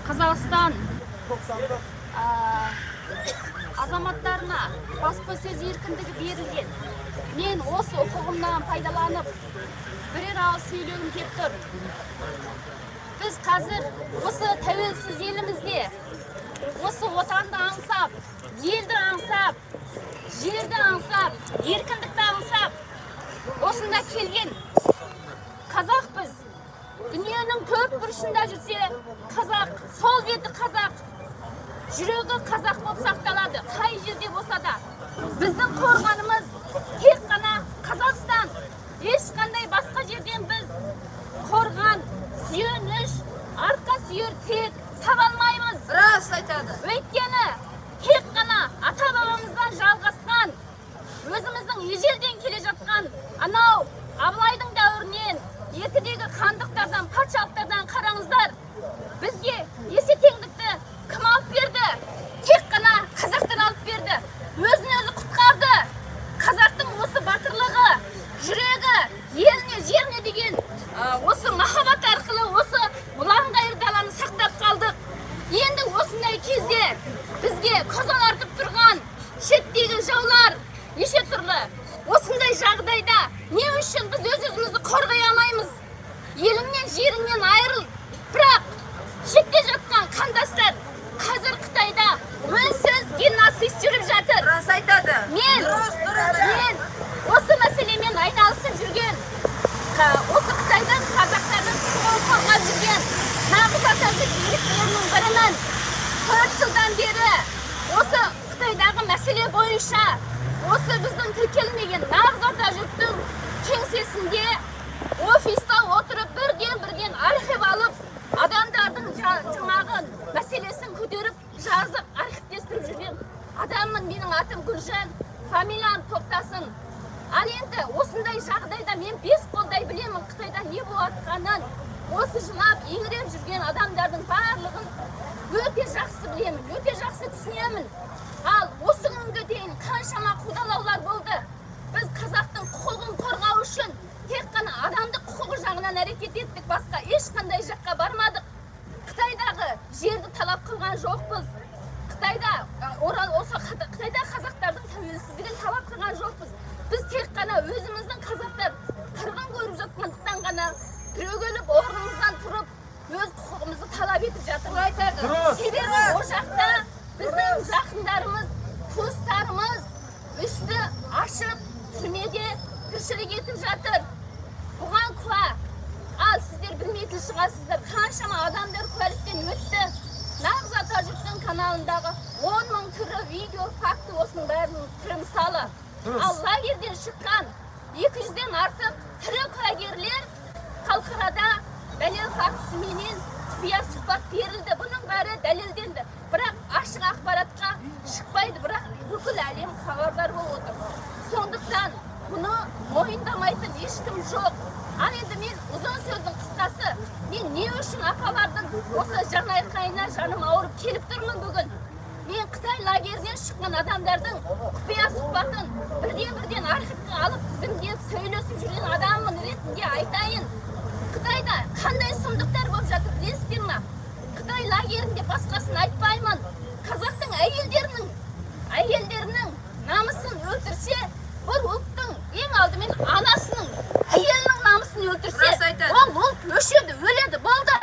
Қазақстан азаматтарына баспасөз еркіндігі берілген. Мен осы құқығымнан пайдаланып, бірер ауыз сөйлегім келіп тұр. Біз қазір осы тәуелсіз елімізде осы отанды аңсап, елді аңсап, жерді аңсап, еркіндікті аңсап, осында келген қазақпыз. Дүниенің төрт бұрышында жүрсе, қазақ, сол беті қазақ, жүрегі қазақ болып сақталады, қай жерде болса да. Біздің қорғанымыз тек қана Қазақстан. Ешқандай басқа жерден біз қорған, сүйеніш, арқа сүйер тек таба алмаймыз. Рас айтады. Өйткені тек қана ата бабамыздан жалғасқан, өзіміздің ежелден келе жатқан анау Абылайдың дәуірінен, ертедегі хандықтардан, патшалықтардан қараңыздар, бізге есе теңдікті кім алып берді? Тек қана қазақтар алып берді. Өзін өзі құтқарды. Қазақтың осы батырлығы, жүрегі, еліне, жеріне деген осы махаббат арқылы осы ұланғайыр даланы сақтап қалдық. Енді осындай кезде бізге көз алартып тұрған шеттегі жаулар неше түрлі. Осындай жағдайда не үшін біз өз өзімізді қорғай алмаймыз? Еліңнен, жеріңнен айырыл, бірақ шетте жатқан қандастар, қазір Қытайда үнсіз геноцид жүріп жатыр. Рас айтады. Мен Дұрыс, дұрыс. мен осы мәселемен айналысып жүрген, осы Қытайдың қазақтардың құқығын қорғап жүрген нағыз атажұрт еріктілерінің бірімін. 4 жылдан бері осы Қытайдағы мәселе бойынша осы біздің тіркелмеген нағыз атажұрттың кеңсесінде, офиста отырып, бірден бірден архив алып, адамдардың жаңағы мәселесін көтеріп, жазып, архивтестіріп жүрген адаммын. Менің атым Гүлжан, фамилиям Тоқтасын. Ал енді осындай жағдайда мен бес қолдай білемін Қытайда не болып жатқанын. Осы жылап еңіреп жүрген адамдардың барлығын өте жақсы білемін, өте жақсы түсінемін. Ал осы күнге дейін қаншама қудалаулар болды. Біз қазақтың құқығын қорғау үшін тек қана адамдық құқығы жағынан әрекет еттік, басқа ешқандай жаққа бармадық. Қытайдағы жерді талап қылған жоқпыз. Қытайда орал осы Қытайда қазақтардың тәуелсіздігін талап қылған жоқпыз. Біз тек қана өзіміздің қазақтар қырғын көріп жатқандықтан ғана түрегеліп, орнымыздан тұрып, өз құқығымызды талап етіп жатырмыз. Айтады. Себебі ол жақта біздің жақындарымыз, туыстарымыз үсті ашып түрмеде тіршілік етіп жатыр. Бұған куә, ал сіздер білмейтін шығарсыздар, қаншама адамдар куәліктен өтті. Нағыз атажұрттың каналындағы 10 000 тірі видео факті осының бәрінің тірі мысалы. Ал лагерьден шыққан 200-ден артық тірі куәгерлер халықарада дәлел фактісіменен құпия сұхбат берілді. Бұның бәрі дәлелденді, бірақ ашық ақпаратқа шықпайды. Бірақ бүкіл әлем хабардар болып отыр, сондықтан бұны мойындамайтын ешкім жоқ. Ал енді мен, ұзын сөздің қысқасы, мен не үшін апалардың осы жанайқайына жаным ауырып келіп тұрмын бүгін? Мен Қытай лагерінен шыққан адамдардың құпия сұхбатын бірден бірден архивке алып, тізімдеп, сөйлесіп жүрген адаммын ретінде айтайын. Қытайда қандай сұмдықтар болып жатыр, білесіздер ма? Қытай лагерінде, басқасын айтпаймын, қазақтың әйелдерінің намысын өлтірсе, бір ұлттың ең алдымен анасының, әйелінің намысын өлтірсе, Рас айтады. ол ұлт өшеді, өледі, болды.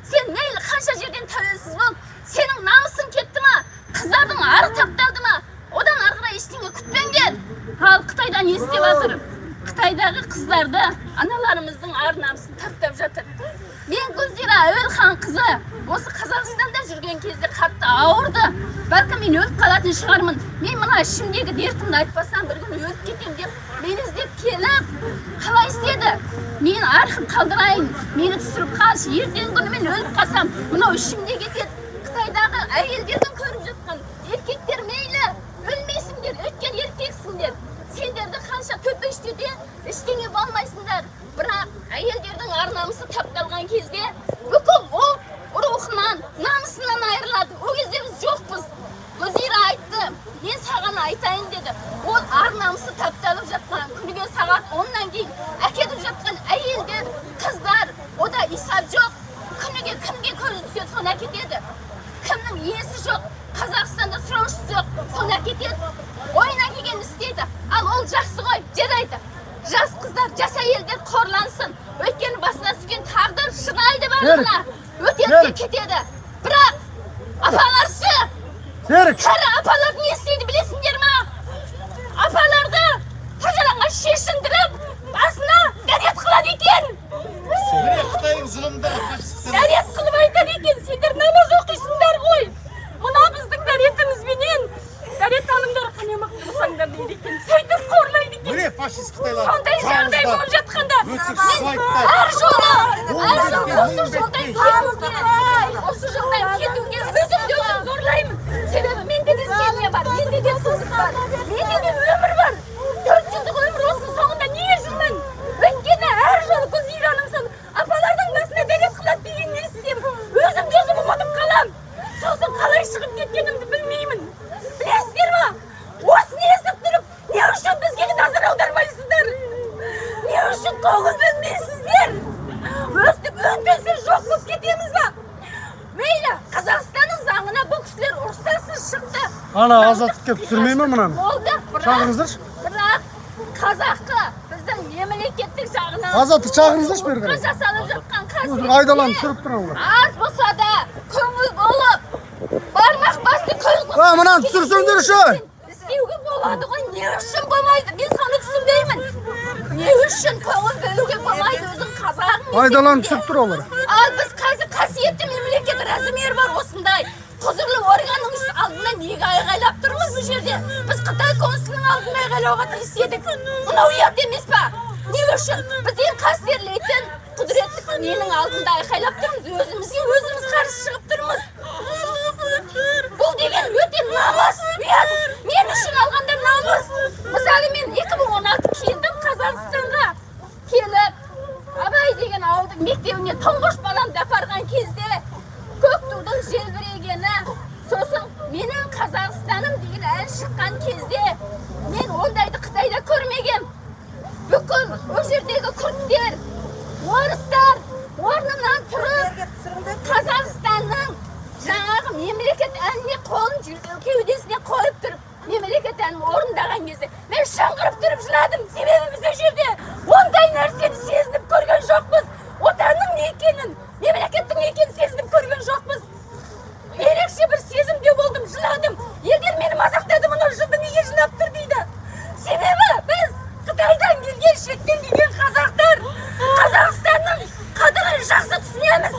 Сен мейлі қанша жерден тәуелсіз бол, сенің намысың кетті ма, қыздардың ары тапталды ма, одан ары қарай ештеңе күтпеңдер. Ал Қытайда не істеп жатыр? Қытайдағы қыздарды, аналарымыздың ар намысын таптап жатыр. Мен, Гүлзира Әуелханқызы, осы Қазақстанда жүрген кезде қатты ауырды. Бәлкім, мен өліп қалатын шығармын, мен мына ішімдегі дертімді айтпасам, бір күні өліп кетемін деп, мені іздеп келіп, қалай істеді? Мен архив қалдырайын, мені түсіріп қалшы, ертеңгі күні мен өліп қалсам, мынау ішімде кетеді. Қытайдағы әйелдердің көріп жатқан, еркектер мейлі өлмейсіңдер, өйткені еркексіңдер, сендерді қанша төпештеуде ештеңе болмайсыңдар, бірақ әйелдердің ар намысы тапталған кезде бүкіл ұлт рухынан, намысынан айырылады. Ол кезде біз жоқпыз. Гүлзира айтты, мен саған айтайын деді. Ол ар намысы тапталып жатқан, күніге сағат 10-нан кейін әкетіп жатқан әйелдер, қыздар, ода исап жоқ. Күніге кімге көзі түседі. соны әкетеді. Кімнің иесі жоқ, Қазақстанда сұраушысы жоқ, соны әкетеді. Ойына келгенін істейді. Ал ол жақсы ғой, жарайды. Жас қыздар, жас әйелдер қорлансын. Өйткені басына түскен тағдыр шыдайды барлығына. Өтеді де Берік. кетеді. Бірақ апалар ше, Серік. кәрі апалар не істейді, білесіңдер ма? Апаларды тажалаңға шешіндіріп, басына дәрет қылады екен. Міне, Қытайдың зұлымдығы, фашистік. Дәрет қылып айтады екен: «Сендер намаз оқисыңдар ғой, мына біздің дәретімізбенен дәрет алыңдар, қане, мықты болсаңдар», — дейді екен. Сөйтіп қорлайды екен. Міне, фашист қытайлар. Сондай жағдай болып жатқанда Өтірік мен слайдтар. әр жолы, әр жолы Мың осы бетпей, жолдан мың кетуге, осы жолдан кетуге өзімді өзім зорлаймын. Себебі менде де семья бар, менде де тұрмыс бар, менде де өмір бар. 4 жылдық өмір, осының соңында неге жүрмін? Өйткені әр жолы Гүлзираның сол апалардың басына дәрет қылады дегенін естісем, өзімді өзім ұмытып қаламын. Сосын қалай шығып кеткенімді білмеймін. Білесіздер ма, осыны естіп тұрып, не үшін бізге назар аудармайсыздар? Не үшін көңіл бөлмейсіздер? Өстіп үн түнсіз жоқ болып кетеміз ба? Мейлі, Қазақстанның заңына бұл кісілер рұқсатсыз шықты. Ана Азаттық келіп түсірмей ме мынаны? Болды, бірақ Шақырыңыздаршы. Бірақ қазақы біздің мемлекеттік жағынан Азаттық шақырыңыздаршы бері қарай. жасалып жатқан қасіретке Айдаланы түсіріп тұр аналар. аз болса да көңіл болып, бармақ басты көз А, мынаны түсірсеңдерші. істеуге болады ғой. Не үшін болмайды, мен соны түсінбеймін. Не үшін көңіл бөлуге болмайды өзің қазағың Айдаланы түсіріп тұр олар. Ал біз қазір қасиетті мемлекет, размер бар осындай құзырлы органның алдында неге айғайлап тұрмыз бұл жерде? Біз Қытай консулының алдында айғайлауға тиіс едік. Мынау ұят емес па? Не үшін біз ең қастерлейтін құдіретті ненің алдында айқайлап тұрмыз? Өзімізге өзіміз қарсы шығып тұрмыз. Бұл деген өте намыс, ұят. Мен үшін алғанда намыс. Мысалы, мен 2016 келдім Қазақстанға. Келіп, Абай деген ауылдың мектебіне тұңғыш баламды апарған кезде көк тудың желбірегені, сосын «Менің Қазақстаным» деген ән шыққан кезде, мен ондайды Қытайда көрмегем. Бүкіл ол жердегі күрттер, орыстар орнынан тұрып, Қазақстанның жаңағы мемлекет әніне қолын кеудесіне қойып тұрып, мемлекет әнін орындаған кезде мен шыңғырып тұрып жыладым. Себебі біз ол жерде ондай нәрсені сезініп көрген жоқпыз. Отанның не екенін, мемлекеттің не екенін сезініп көрген жоқпыз. Ерекше бір сезімде болдым, жыладым. Елдер мені мазақтады: «Мынау жынды неге жылап тұр?» — дейді. Себебі біз, Қытайдан келген, шеттен келген қазақтар, Қазақстанның қадірін жақсы түсінеміз.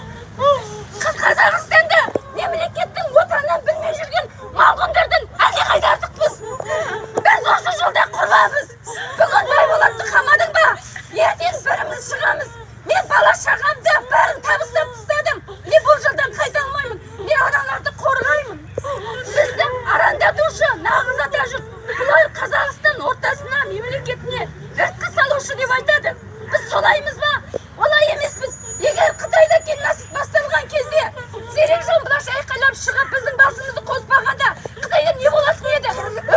Қазақстанда мемлекеттің, отанын білмей жүрген малғұндардан әлдеқайда артықпыз. Біз осы жолда құрбанбыз. Бүгін Байболатты қамадың ба, ертең біріміз шығамыз. Мен бала шағамды бәрін табыстап тастадым. Мен бұл жолдан қайта алмаймын. Мен аналарды қорғаймын. Бізді арандатушы нағыз атажұрт бұлар. Қазақстан ортасына, мемлекетіне іріткі салушы деп айтады. Біз солаймыз ба? Олай емеспіз. Егер Қытайда геноцид басталған кезде Серікжан былайша айқайлап шығып, біздің басымызды қоспағанда, Қытайда не болатын еді?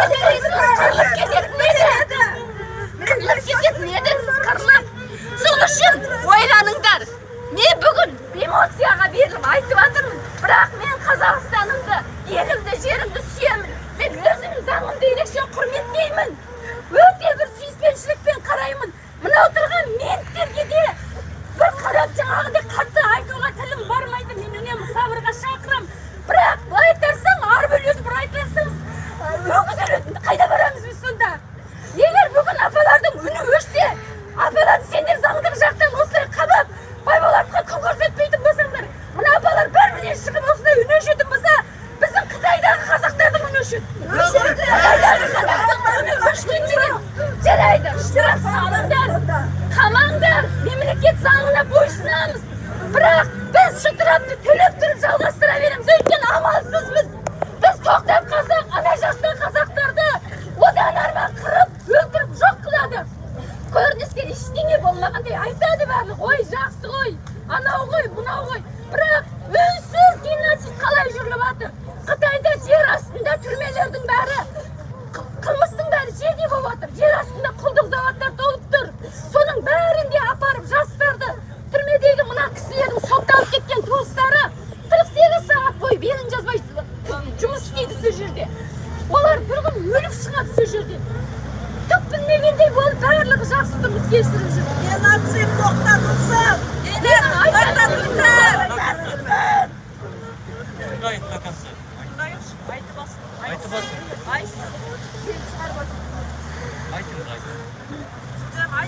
Өздеріңіз қырылып кететін еді, қырылып кететін еді, қырылып. Сол үшін ойланыңдар. Мен бүгін эмоцияға беріліп айтып жатырмын, бірақ мен Қазақстанымды, елімді, жерімді сүйемін. Мен өзім заңымды ерекше құрметтеймін, өте бір сүйіспеншілікпен қараймын. Мына отырған менттерге де бір қарап, жаңағыдай қатты айтуға тілім бармайды. Мен үнемі сабырға шақырамын. Бірақ былай айтарсаң, арба өледі, бір айтарсаң, өгіз өледі. Қайда барамыз біз сонда? Егер бүгін апалардың үні өшсе, апаларды сендер заңдық жақтан осылай қамап, Байболатқа күн көрсетпейтін болсаңдар, мына апалар бір бірінен шығып, осылай үні өшетін болса, біздің Қытайдағы қазақтардың үні өшеді. Қытайдағы қазақтың үні өшкен деген жарайды, штраф салыңдар, қамаңдар, мемлекет заңына бойсұнамыз. Бірақ біз штрафты төлеп тұрып жалғастыра береміз, өйткені амалсызбыз. Біз тоқтап қалсақ, ана жақтан қазақтарды одан арма қырып, өлтіріп, жоқ қылады. Көріністе ештеңе болмағандай айтады барлығы: «Ой, жақсы ғой, анау ғой, мынау ғой». Бірақ үнсіз геноцид қалай жүріп жатыр Қытайда? Жер астында түрмелердің бәрі, қылмыстың бәрі жерде болып жатыр. Жер астында құлдық заводтар толып тұр. Соның бәрінде апарып жастарды, түрмедегі мына кісілердің сотталып кеткен туыстары сол жерде. Олар бір күн өліп шығады сол жерден. Түк білмегендей болып, барлығы жақсы тұрмыс кешіріп жүр. Геноцид тоқтатылсын! Менің айтатыным. Тоқтатылсын! Тыңдайық до конца. Айтып алсын. Айтыңыз, айтыңыз.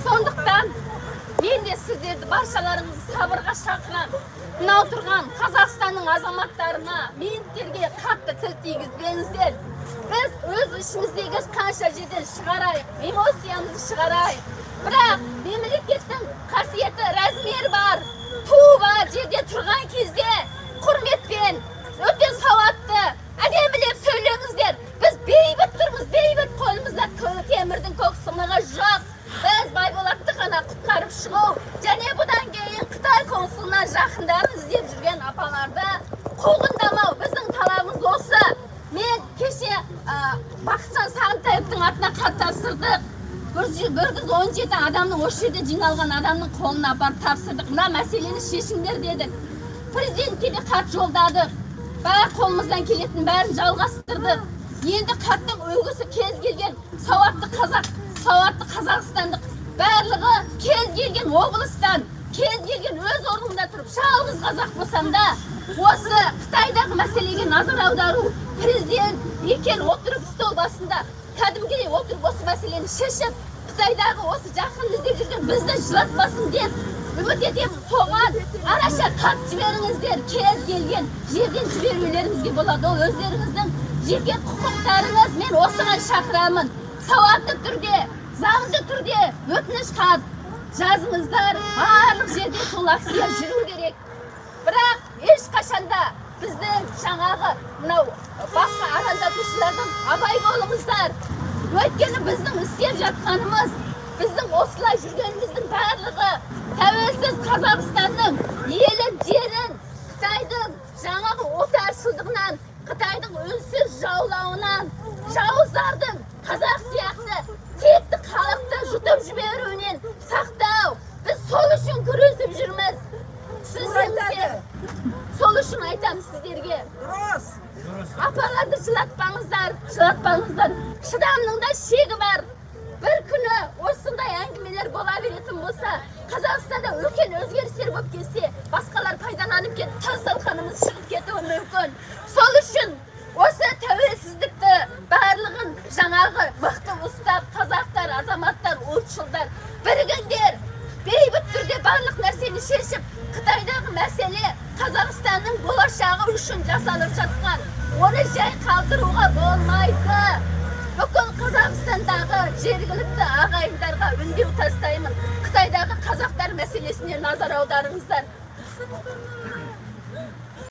Сондықтан мен де сіздерді, баршаларыңызды сабырға шақырамын. Мынау тұрған Қазақстанның азаматтарына, митингтерге қатты тіл тигізбеңіздер. Біз өз ішіміздегі қанша жерден шығарайық, эмоциямызды шығарайық, бірақ мемлекеттің қасиеті, размер бар, ту бар жерде тұрған кезде құрметпен, өте сауатты, әдемілеп сөйлеңіздер. Біз бейбіт тұрмыз, бейбіт. Қолымызда темірдің көк сынығы жоқ. Біз Байболатты ғана құтқарып шығу және бұдан кейін Қытай консулынан жақындарын іздеп жүрген апаларды қуғындамау, біздің талабымыз осы. Мен кеше Бақытжан Сағынтаевтың атына хат тапсырдық. 117 адамның, осы жерде жиналған адамның қолына апарып тапсырдық. Мына мәселені шешіңдер дедік. Президентке де хат жолдадық. Бәрі қолымыздан келетін бәрін жалғастырдық. Енді хаттың үлгісі: кез келген сауатты қазақ, сауатты қазақстандық барлығы кез келген облыстан, кез келген өз орнында тұрып, жалғыз қазақ болсам да, осы Қытайдағы мәселеге назар аудару, президент бекер отырып, стол басында кәдімгідей отырып, осы мәселені шешіп, Қытайдағы осы жақын іздеп жүрген бізді жылатпасын деп үміт етемін. Соған араша хат жіберіңіздер. Кез келген жерден жіберулеріңізге болады, ол өздеріңіздің жеке құқықтарыңыз. Мен осыған шақырамын. Сауатты түрде, заңды түрде өтініш хат жазыңыздар. Барлық жерде сол акция жүру керек. Бірақ ешқашанда біздің жаңағы мынау басқа арандатушылардан абай болыңыздар. Өйткені біздің істеп жатқанымыз, біздің осылай жүргеніміздің барлығы тәуелсіз Қазақстанның елін, жерін Қытайдың жаңағы отаршылдығынан, Қытайдың үнсіз жаулауынан, жауыздардың қазақ сияқты текті халықты жұтып жіберуінен сақтау. Біз сол үшін күресіп жүрміз, түсінсеңіздер. Сол үшін айтамын сіздерге. Дұрыс. Апаларды жылатпаңыздар, жылатпаңыздар. Шыдамның да шегі бар. Бір күні осындай әңгімелер бола беретін болса, Қазақстанда үлкен өзгерістер болып кетсе, басқалар пайдаланып кетіп, тас талқанымыз шығып кетуі мүмкін. Сол үшін осы тәуелсіздікті барлығын жаңағы мықты ұстап, қазақтар, азаматтар, ұлтшылдар, бірігіңдер. Бейбіт түрде барлық нәрсені шешіп, Қытайдағы мәселе Қазақстанның болашағы үшін жасалып жатқан, оны жай қалдыруға болмайды. Бүкіл Қазақстандағы жергілікті ағайындарға үндеу тастаймын: Қытайдағы қазақтар мәселесіне назар аударыңыздар.